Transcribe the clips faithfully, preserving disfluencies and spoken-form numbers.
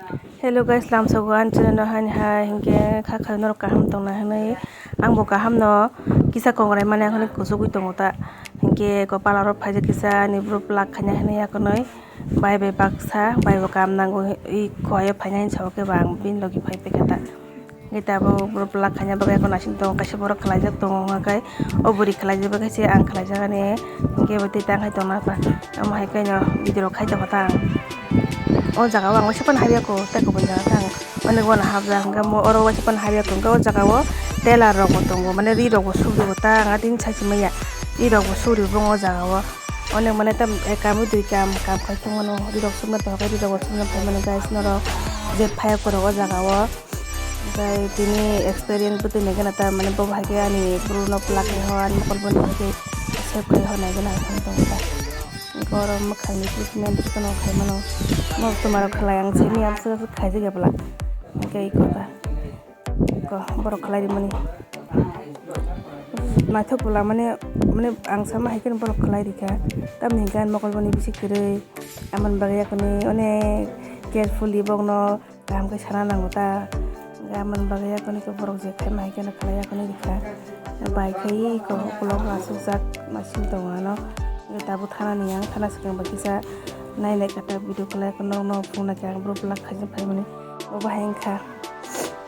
Hello guys, lamsogo ani channel no hani hai hinkhe kha kha norok kaham tongna hinwi, ang bo kaham no kisa kongrai mani ang hinwi kuchugwi tongo ta, hinkhe ko parlour o phaijak kisa ani bwrwi vlog khaina hinwi akonwi bai bai baksa bai bo kam nango i khoyo phaina hinwi sabo khe bo ang bini logi phai paikha ta. Hinkhe tabuk borok vlog khaina bagwi eko naising tongo, kaisa borok khwlaijak tongo, hwnkhai o bwrwi khwlaijak bai khe se ang khwlaijak ani, hinkhe bo tei tang hai tongna kha, omo hai khe no video rok khai tongkha ta ang. O jaga o ang waisa phano habya kho, tei kubun jaga khe ang onek uanw hapjak, hinkhe oro waisa phano habya kho, hinkhe o jaga o tailor rok bo tongo, mane ri rok bo sukjagwi ta ang, a tini sai se manya ri rok bo sukriwi bo o jaga o. Onek mane tam ek kam dui kam, kam khai tongmano, ri rok sukna tongkha, ri rok bo sukna phaimani guys, norok je phai korok o jaga o. Omohai tini experience bo tini gana ta mane bo hai khe ani bwrwi no vlog khai ho ani mokol bo ni hai khe save khai ho nai gana ang tong ta. Oro mwkhang ni treatment jotono khai mano. Mo tumaro khlai ang simi ang sw khaijak ya bwla. Hwnkhe iko ta. Ko borok khlai rimani. Naithok bwla mane mane ang sama hai khe borok khlai rikha. Tamni hwnkhe ani mokol bo ni bisi kwrwi. Amoni bagwi yakuni onek carefully bokno kaham khe sana nango ta. Hwnkhe amoni bagwi yakoni khe borok je khaima hai kheno khlai yakoni rikha. Bai khai eko ukulok asukjak naising tongo ano. Hwnkhe tabuk thanani ang thana swkang bai kisa nainai kata video khlai yakho nokno phunuknai khe ang borok vlog khaijak phaimani. Obo hai wngkha.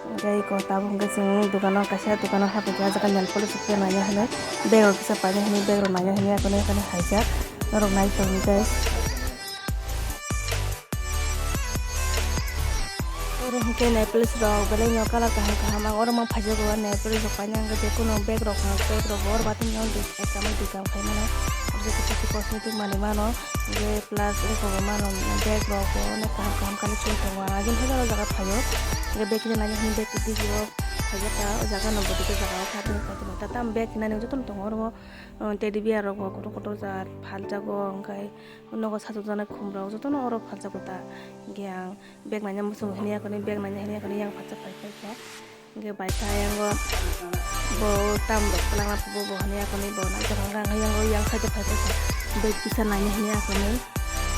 Hwnkhe eko tabuk hwnkhe chwng dukano kaisa dukano haphaikhe ah jaga nail polish rok naina hinwi bag rok kisa paina hinwi bag rok naina hinwi yakoni yakoni haijak norok nai tongdi guys. Oro hwnkhe nail polish rok belai no colour kaham kaham ang oro mang phaijago nail polish rok paina hwnkhe je kunu bag rok bag rok oro batini o dui ekta dui kam khai mano. Oro je kisa kisa cosmetic manwi mano je plus eko bo mano bag rok bo onek kaham kaham collection tongo ang agini hajar o jaga phaio je bag kisa naina hwnwi bag kisa o phaijak o jaga no bwdwk o jaga o kha tamo bag hinani jotono tongo oro teddy bear rok bo kotor kotor jat phaljago hwnkhe. Nogo sajokjaknai khum rok jotono oro phaljago ta. Hwnkhe ang bag naina muchungo hinwi yakoni bag naina hinwi yakoni yang phalsa phai phai kha. Hwnkhe bai kha ayango bo tam rok twlangna phubo bo hinwi yakoni bo naitokha hwnkhe ang yang side o phai phai kha. Bag kisa naina hinwi yakoni.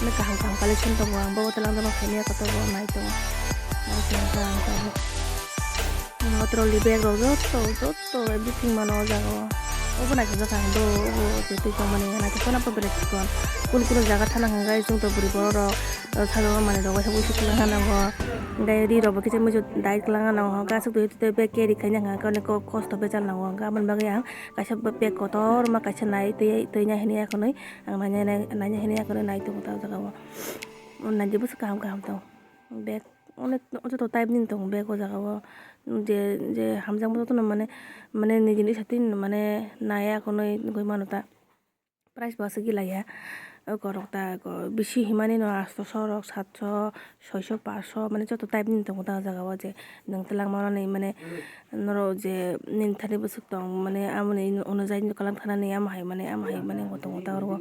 Ani kaham kaham collection tongo ang bo twlang twlang khainwi yakoto bo nai tongo. Nai tongo ang tabuk. Trolley bag rok joto joto everything mano o jaga o. Obo naithotok ang do obo je twi tongmani naithotok phano berai chikon. Kunu kunu jaga thana hwnkhe chwngno bwrwi borok rok sajokna manwi rok waisa wuisu kwlwng nango. Hwnkhe ri rok bo kisa muisu dai kwlwng nango hwnkhe aswk twi twi bag carry khaina hwnkhe kosto bejal nango hwnkhe aboni bagwi ang kaisa bag kotorma kaisa nai twi twi nai hinwi yakoni ang naina hinwi yakoni nai tongo ta o jaga o. Naidi bwswk kaham kaham tongo bag. Onek joto type ni tongo bag o jaga o je je hamjakma jotono mane mane niji ni sati mane naiya konwi wngwi mano ta price bo aswk gilaiya o korok ta bisi himani no atso rok satso soiso paso mane joto type ni tongo ta o jaga o je nwng twlang mani mane norok je nini thani bwswk tong mane amoni onojai ni kalam thanani amo hai mane amo hai mane tongo ta oro o.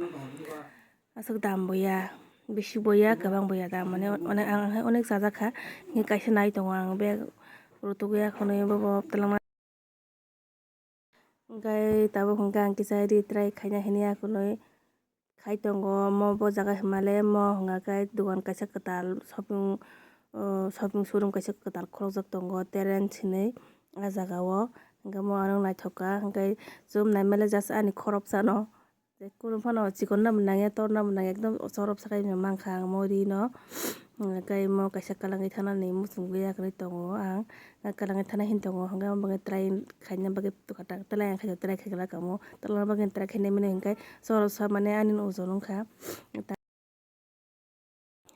Aswk dam bo ya, bisi bo ya, kwbang bo ya dam, mane onek, ang hai onek chajak kha, hingke kaisa nai tongo ang bag rwtugwi akhonwi bobo twlangma. Hingke tabuk hingke ang kisa ri try khaina hini akhonwi khai tongo, mo bo jaga himale mo hwnga khe dogan kaisa kwtal shopping, shopping showroom kaisa kwtal khulukjak tongo, Trends hinwi ah jaga o, hingke mo ano naithok kha, hingke chwng naimale just ani khoroksa no. Tei kunu phano chikon nabo nangya, tor nabo nangya, ekdom chorop sakai mankha ang mo ri no. Hwnkhe mo kaisa kwlangwi thanani muchungwi yakarwi tongo ang. Kwlangwi thana hini tongo, hwnkhe omo bagwi try khaina bagwi tokha ta, try khaina try khaigwlak kamo. Tolna bagwi try khaina mani hwnkhe chorop sa mani ani ojon wngkha.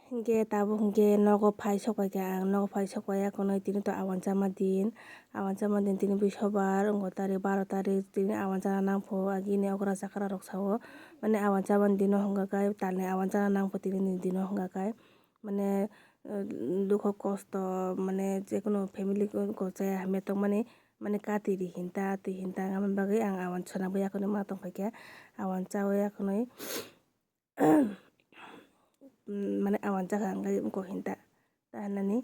Hingke tabuk hingke nogo phai sokpaikha ang, nogo phai sokpai akhonwi tini to awanchama din, awanchama din tini buisobar wngo tarik baro tarik tini awanchana nangpho agini okra chakra rok sao, mane awanchama dino hwnga khe talni awanchana nangpho tini ni dino hwnga khe mane dukho kosto mane jekunu family ko chaya hamya tongmani mane kati ri hinta twi hinta wngmani bagwi ang awanchana bai akhonwi ma tongphaikha, awanchawi akhonwi. Mane awanchakha hwnkhe eko hinta ta hinani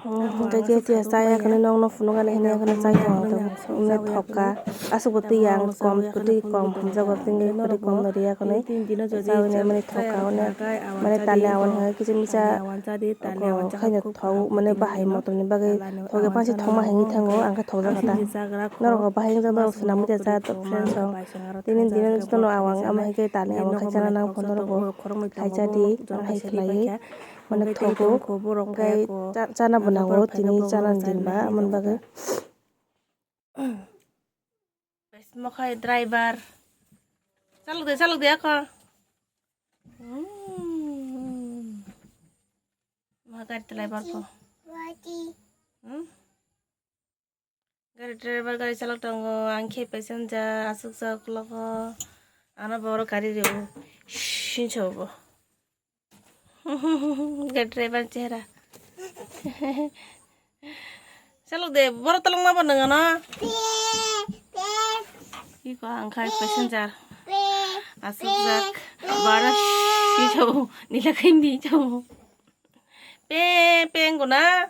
Hwnkhe je tiya chaya khwnwi nokno phunukgani hwnwi kheno chai tongo, wngkhe thokka. Aswk bo twi yang kom, twi kom hamjakgo, twi kwrwi kom no riya khwnwi. Chawi nai mani thokka, onek mani tali awani hwnwi kisa misa khaino thok, mane bahai motomni bagwi thokya pansi thokma hinwi thango, ang khe thokjakha ta. Norok bo bahai wngjak norok swnamwi ta cha friends rok. Tini dino jotono awang ama hai khe tali awang khai chana nang phone rok bo khai cha di, ang hai khlaiwi. Mane thogo, hwnkhe cha-, chana bo nango, tini chana ni din ba, amoni bagwi. Mokhai driver. Chalok de, chalok de, ako. Hmm. Ma gari driver ko. Hmm? Gari driver gari chalok tongo, ang khe passenger, aswk jak logo. Ano boro gari rw. Shinso bo. Gari driver chehra. Chalok de, boro tolong ma bo nang ano. Iko ang khai passenger. Aswk jak. Boro shinso bo. Nila khai ni so. Pe, pe, wngkha na?